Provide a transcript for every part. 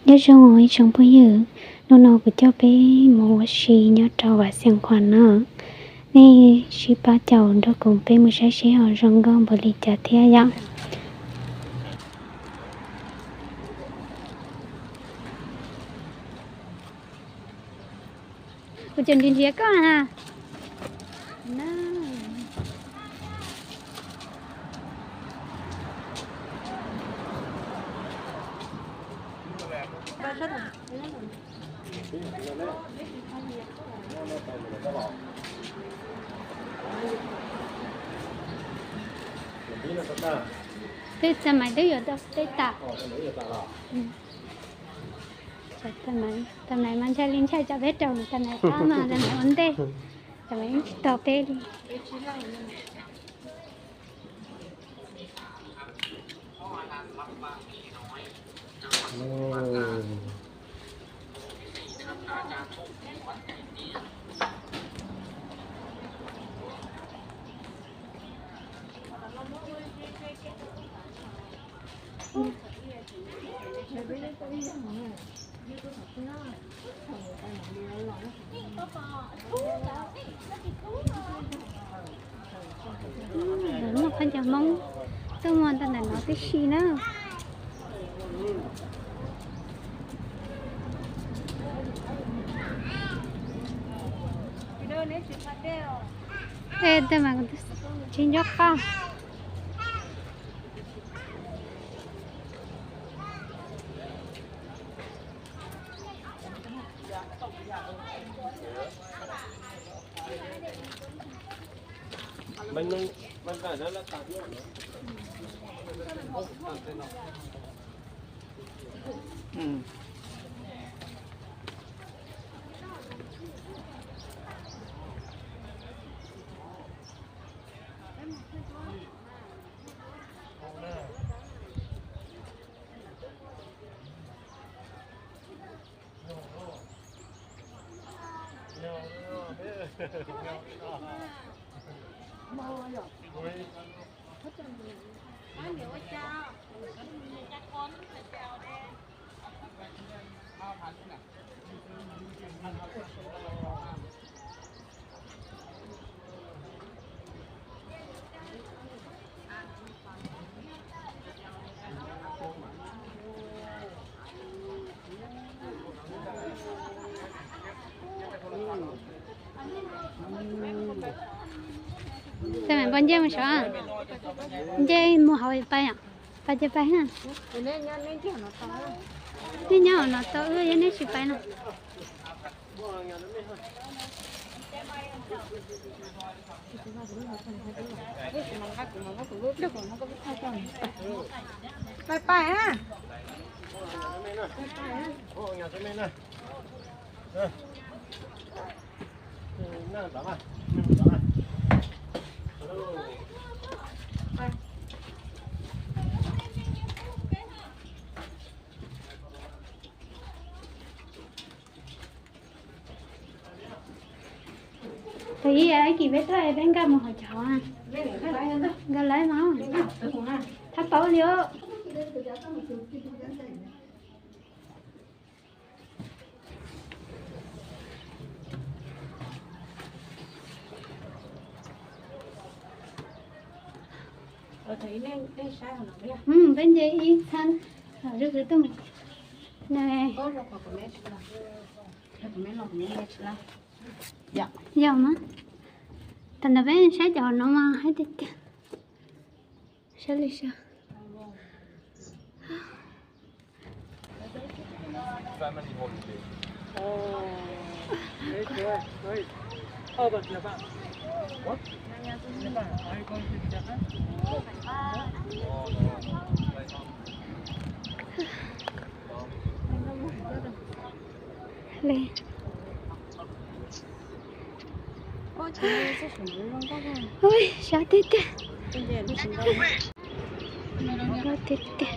Nyob zoo ib tsoom phooj ywg, hnub no kuv coj peb mus ua si nyob rau Vaj Xeev Khuam no. Nej sib pab caum nrog kuv peb mus saib seb ho zoo nkauj npaum li cas thiab yom. Kuv tseem nrhiav nrhiav koj na. Peb tag maiv twb yuav tau peb tas. Tag maiv mas ntshai li ntshai tsam peb raug tag maiv qab mas tag maiv ua ntej, tag maiv yeej tsis tos peb li. Lawv muaj qhov ncauj Hmoob tuaj muag ntawm no tib si na. Tej mas tsis nco qab. Tej mas npaj ncej mus sav, ncej mus hauv pais, pais ces pais na. Nej nyob hauv no tau wb, yog nej tsis pais no. Pais pais na. Tus ib ib kis peb tuaj peb nkag mus hauv cov, nkag lawv mas, thab paub li os. Peb nce ib txhab, zuj zus tuaj ne. Yog mas, tam no peb saib cov no mas haib tiag tiag. Saib li saib. Li. Ui, sab tiag tiag. Nkauj tiag tiag.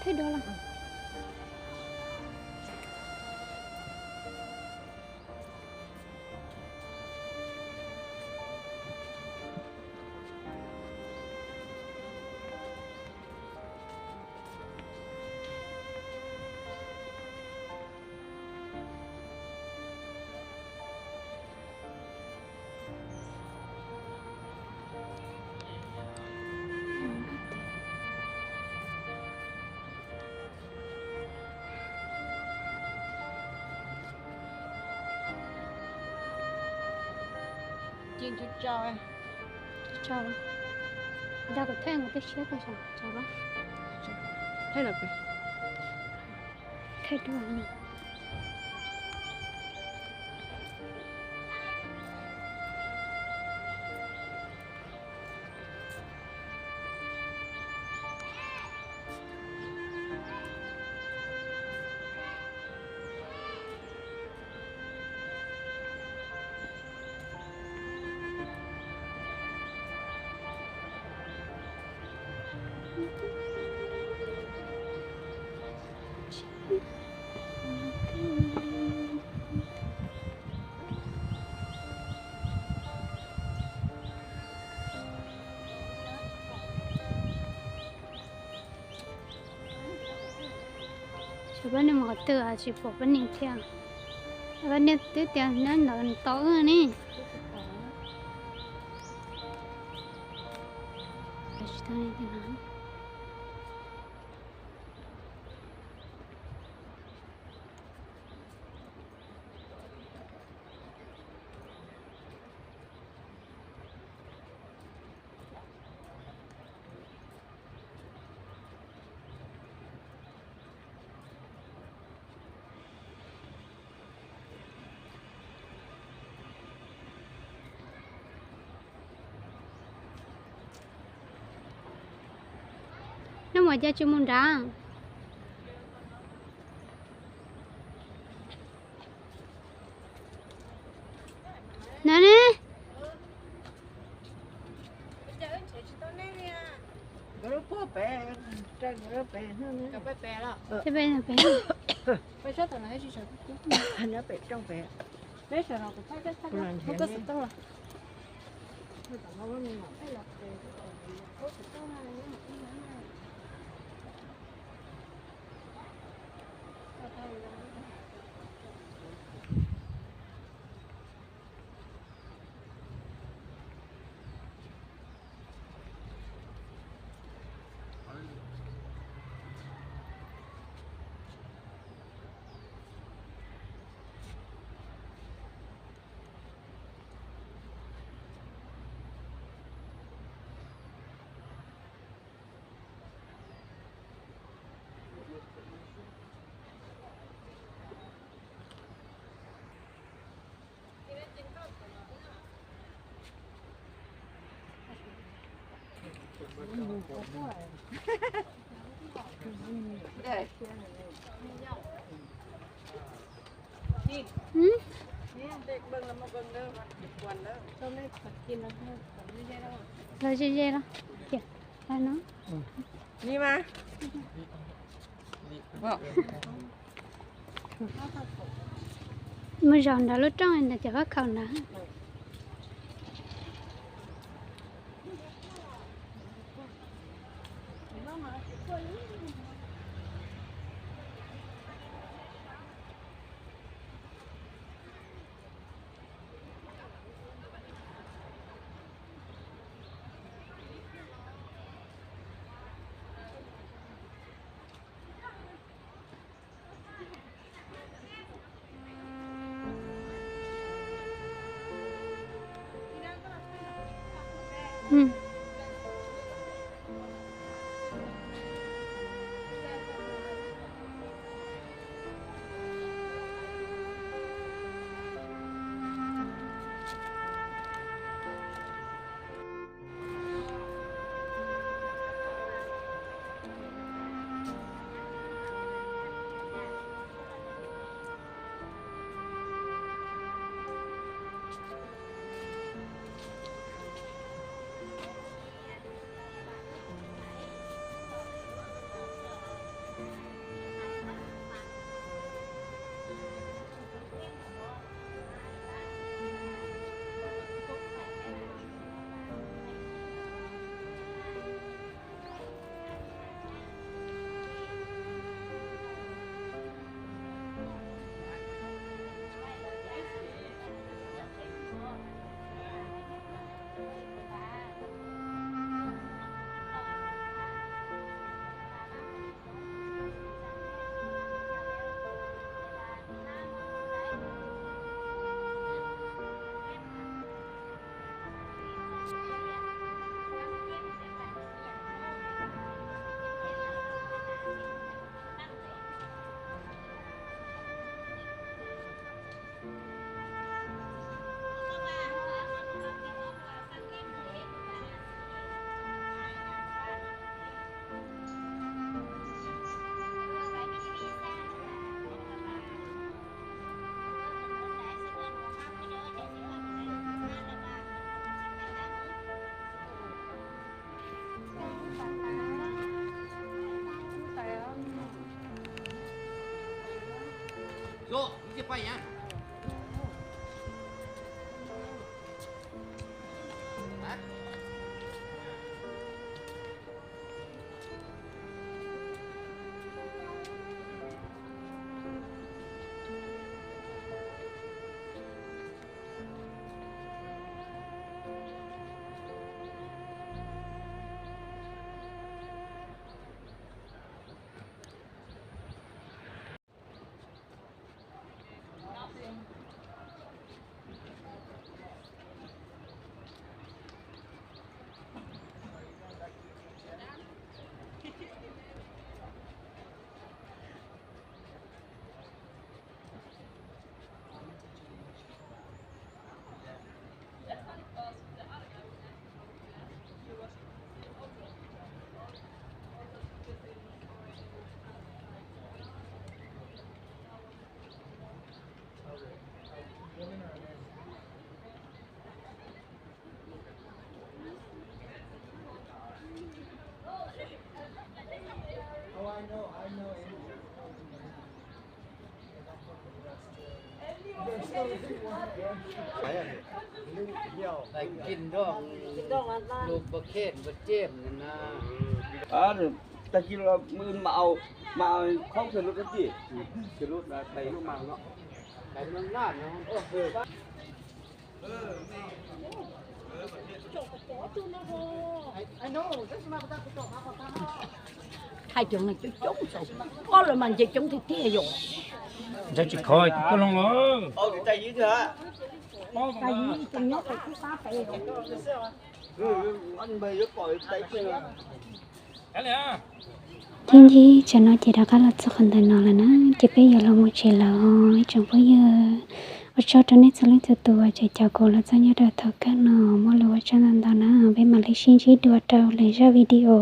Thawj dua los. Tso, tso, tso. Kuv thaij kuv tej siab tso, tso. Thaij los pem. Thaij dua. Xyov poj niam mus qhov twg tsis pom poj niam thiab. Poj niam twb tias nyob ntawd tos wb ne. Neb mus cas tsis mus nrad? No ne. Peb pem. Los ze ze los. Ces, no. Mus zaum nram lub rooj ntawd cov fab khaum ntawd. Tag kis los mam, mam khob xws lub dab tsi, xws lub tais lub mas no. Hais coob no coob coob, ob lawm mas nce coob tiag tiag yom. Ntshai tsis khov koj loo os. Ncib ncib tsam no ces rov qab los txog qhov ntawm no lawm na, ces peb yuav los mus tsev lawm os ib tsoom phooj ywg. Ua tsaug rau nej txhua leej txhua tus uas tseem caum kuv los txog nyob rau thaum kawg no, muaj lus ua tsaug ntau ntau na, peb mam li sib ntsib dua rau lwm zaj video.